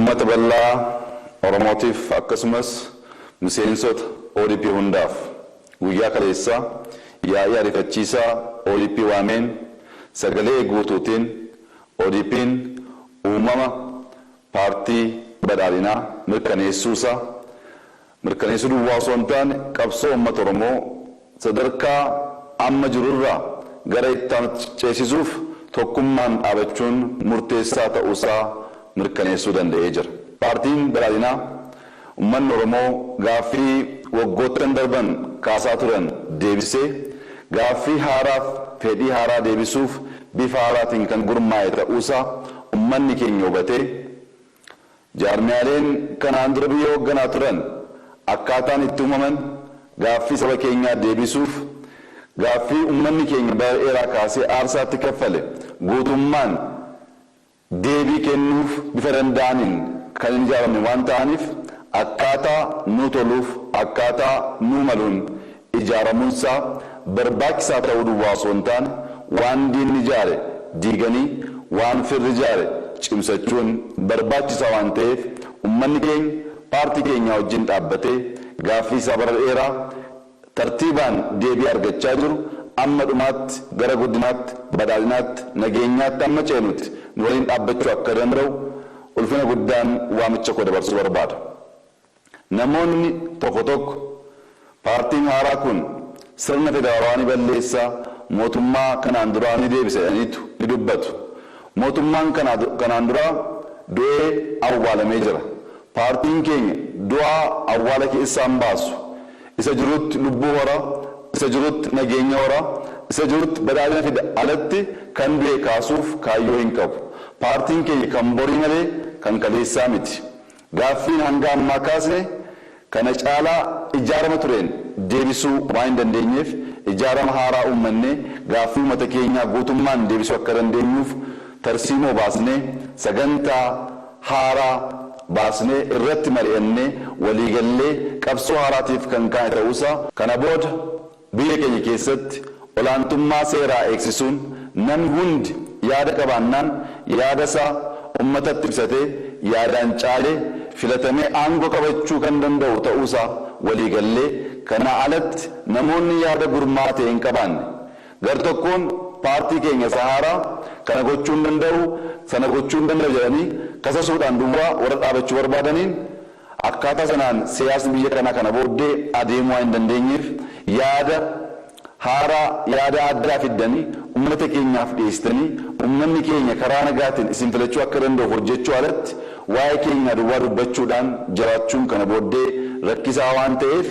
Uummata bal'aa Oromootiif akkasumas miseensota ODP hundaaf, guyyaa kaleessaa yaa'ii ariifachiisaa ODP waameen sagalee guutuutiin ODP'n uumama Paartii Badhaadhinaa mirkaneessuusaa, mirkaneessuu duwwaa osoo hin taane qabsoo uummata Oromoo sadarkaa amma jirurraa gara itti aanutti ceesisuuf tokkummaan dhaabachuun murteessaa ta'uusaa mirkaneessuu danda'ee jira. Paartiin Badhaadhinaa uummanni Oromoo gaaffii waggoottan darban kaasaa turan deebisee, gaaffii haaraaf fedhii haaraa deebisuuf bifa haaraatiin kan gurmaa'e ta'uusaa uummanni keenya hubatee, jaarmiyaaleen kanaan dura biyya hoogganaa turan akkaataan itti uumaman gaaffii saba keenyaa deebisuuf, gaaffii uummanni keenya bara dheeraa kaasee aarsaatti kaffale guutummaan deebii kennuuf bifa danda'aniin kan hin ijaaramne waan ta'aniif, akkaataa nuu toluuf, akkaataa nuu maluun ijaaramuunsaa barbaachisaa ta'uu duwwaa osoo hin taane, waan diinni ijaare diiganii waan firri ijaare cimsachuun barbaachisaa waan ta'eef, uummanni keenya paartii keenyaa wajjin dhaabbatee gaaffii isaa bara dheeraa tartiibaan deebii argachaa jiru amma dhumaatti gara guddinaatti, badhaadhinaatti, nageenyaatti amma ceenutti nu waliin dhaabbachuu akka danda'u ulfina guddaan waamicha koo dabarsuu barbaada. Namoonni tokko tokko paartiin haaraa kun sirna federaalawaa ni balleessaa, mootummaa kanaan duraa ni deebisa jedhaniitu ni dubbatu. Mootummaan kanaan duraa du'ee awwaalamee jira. Paartiin keenya du'aa awwaala keessaa hin baasu. Isa jirutti lubbuu hora, isa jirutti nageenya hora, isa jirutti badhaadhina fida alatti kan du'e kaasuuf kaayyoo hin qabu. Paartiin keenya kan borii malee kan kaleessaa miti. Gaaffiin hanga ammaa kaasne kana caalaa ijaarama tureen deebisuu waan hin dandeenyeef, ijaarama haaraa uummannee gaaffii uummata keenyaa guutummaan deebisuu akka dandeenyuuf tarsiimoo baasnee, sagantaa haaraa baasnee, irratti mari'annee waliigallee qabsoo haaraatiif kan kaane ta'uusaa. Kana booda biyya keenya keessatti olaantummaa seeraa eegsisuun, namni hundi yaada qabaannaan yaada isaa uummatatti ibsatee yaadaan caalee filatamee aangoo qabachuu kan danda'u ta'uusaa waliigallee, kanaa alatti namoonni yaada gurmaa ta'e hin qabaanne gar tokkoon paartii keenya isa haaraa kana gochuu hin danda'u, sana gochuu hin danda'u jedhanii kasasuudhaan duwwaa warra dhaabachuu barbaadaniin, akkaataa sanaan siyaasni biyya kanaa kana booddee adeemuu waan hin dandeenyeef, yaada haaraa, yaada addaa fiddanii uummata keenyaaf dhiyeessitanii uummanni keenya karaa nagaatiin isin filachuu akka danda'uuf hojjechuu alatti waa'ee keenyaa duwwaa dubbachuudhaan jiraachuun kana booddee rakkisaa waan ta'eef,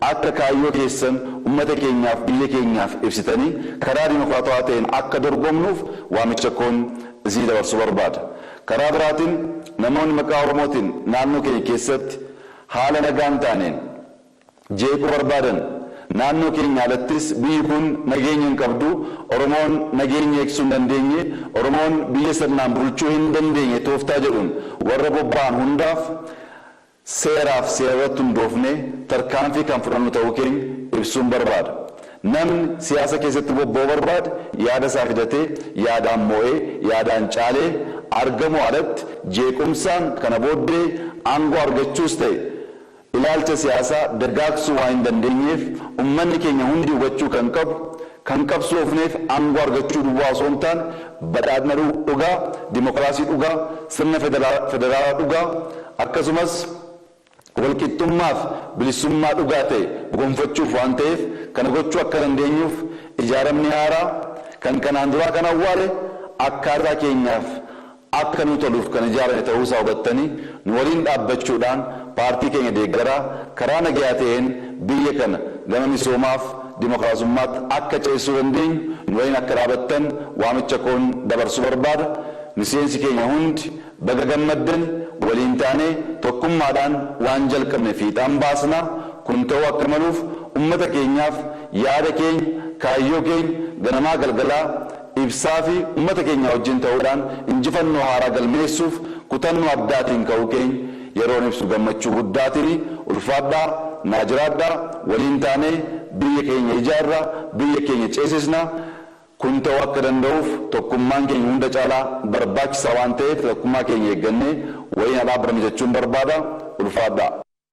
akka kaayyoo keessan uummata keenyaaf, biyya keenyaaf ibsitanii karaa dimokiraatawaa ta'een akka dorgomnuuf waamicha koon isinii dabarsuu barbaada. Karaa biraatiin namoonni maqaa Oromootiin naannoo keenya keessatti haala nagaan taaneen jeequu barbaadan, naannoo keenya alattis biyyi kun nageenya hin qabdu, Oromoon nageenya eegsuu hin dandeenye, Oromoon biyya sirnaan bulchuu hin dandeenye tooftaa jedhuun warra bobba'an hundaaf seeraaf seerarratti hundoofnee tarkaanfii kan fudhannu ta'uu keenya ibsuun barbaada. Namni siyaasa keessatti bobba'uu barbaade yaada isaa fidatee yaadaan moo'ee yaadaan caalee argamu alatti jeequmsaan kana booddee aangoo argachuus ta'e ilaalcha siyaasaa dagaagsuu waan hin dandeenyeef, uummanni keenya hundi hubachuu kan qabu, kan qabsoofneef aangoo argachuu duwwaa osoo hin taane badhaadhina dhugaa, dimokiraasii dhugaa, sirna federaalaa dhugaa, akkasumas walqixxummaaf bilisummaa dhugaa ta'e gonfachuuf waan ta'eef, kana gochuu akka dandeenyuuf ijaaramni haaraa kan kanaan duraa kan awwaale akkaataa keenyaaf akka nu toluuf kan ijaarame ta'uusaa hubattanii nu waliin dhaabbachuudhaan paartii keenya deeggaraa karaa nagayaa ta'een biyya kana gama misoomaaf dimokiraasummaatti akka ceesisuu dandeenyu nu waliin akka dhaabattan waamicha koon dabarsuu barbaada. Miseensi keenya hundi baga gammaddan. Waliin taanee tokkummaadhaan waan jalqabne fiixaan baasnaa. Kun ta'uu akka maluuf ummata keenyaaf yaada keenya, kaayyoo keenya ganamaa galgalaa ibsaa fi ummata keenya wajjin ta'uudhaan injifannoo haaraa galmeessuuf kutannoo addaatiin ka'uu keenya yeroon ibsu gammachuu guddaatiin. Ulfaadhaa, naa jiraadhaa. Waliin taanee biyya keenya ijaarra, biyya keenya ceesisna. Kun ta'uu akka danda'uuf tokkummaan keenya hunda caalaa barbaachisaa waan ta'eef tokkummaa keenya eeggannee waliin haa dhaabbannu jechuun barbaada. Ulfaadhaa.